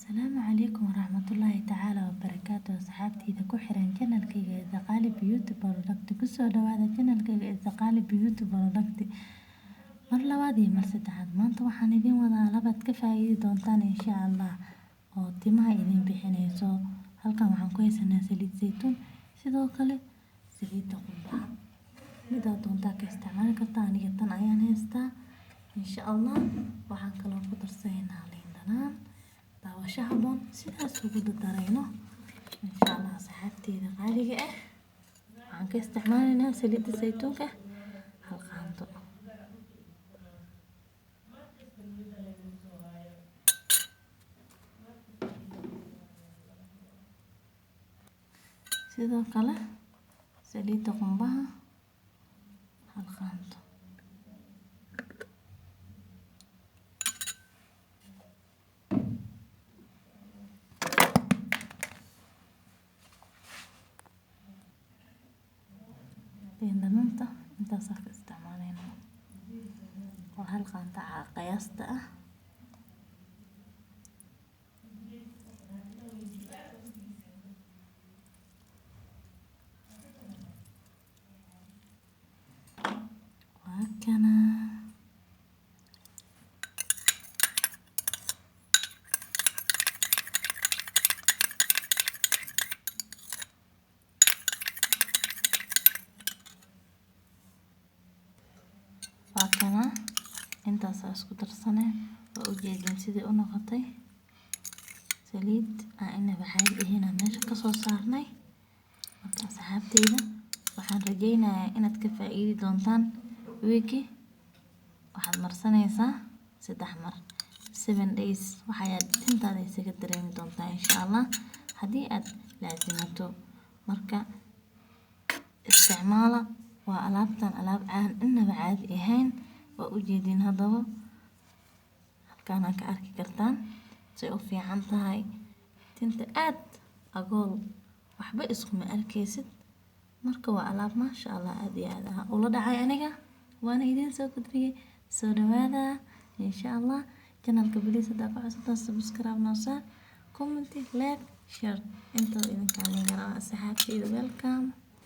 Asalaamu calaykum waraxmatullaahi tacaala wabarakaatu. Asxaabteyda ku xiran channelkayga Izaqali Beauty Product, kusoo dhawaada channelkayga Izaqali Beauty Product mar labaad iyo mar saddexaad. Maanta waxaan idiin wadaa alaab ka faa'iidi doontaan, insha Allah, oo timaha idin bixinayso. Halkan waxaan ku haysanaa saliid saytuun, sidoo kale saliidda qumbaha. Midaad doontaa ka isticmaali kartaa, aniga tan ayaan haystaa, insha Allah. Waxaan kaloo ku darsanaynaa liin dhanaan. Daawasho habboon. Sidaas ugu dardarayno, insha Allah. Asxaabteyda qaaliga ah, waxaan ka isticmaalaynaa saliidda saytuunka hal qaando. Sidoo kale saliidda qumbaha hal qaando. Liin dhanaanta intaasaa ka isticmaalaynaa, waa hal qaando qiyaasta ah. Waa kana. Waa kana, intaasaa isku darsanay. Waa ujeedin sidai u noqotay saliid aan inaba caadi ahayn aan meesha kasoo saarnay. Marka asxaabteyda, waxaan rajeynayaa inaad ka faa'iidi doontaan. Wiigi waxaad marsanaysaa 3 mar, 7 days, waxayaad tintaada isaga dareemi doontaa, insha Allah, haddii aad laasimato. Marka isticmaala, waa alaabtan alaab aan inaba caadi ahayn. Waa ujeedin haddaba, halkaana ka arki kartaan say u fiican tahay tinta, aad agool waxba iskuma arkaysid. Marka waa alaab, maasha Allah, aad iyo aad ah ula dhacay aniga, waana idiin soo gudbiyey. Soo dhawaada, insha Allah. Channelka please haddaa ku cusubtaa, subscribe noo saar, comment, like, share, intaba idinkaan idin rabaa. Asxaabteyda, welcome.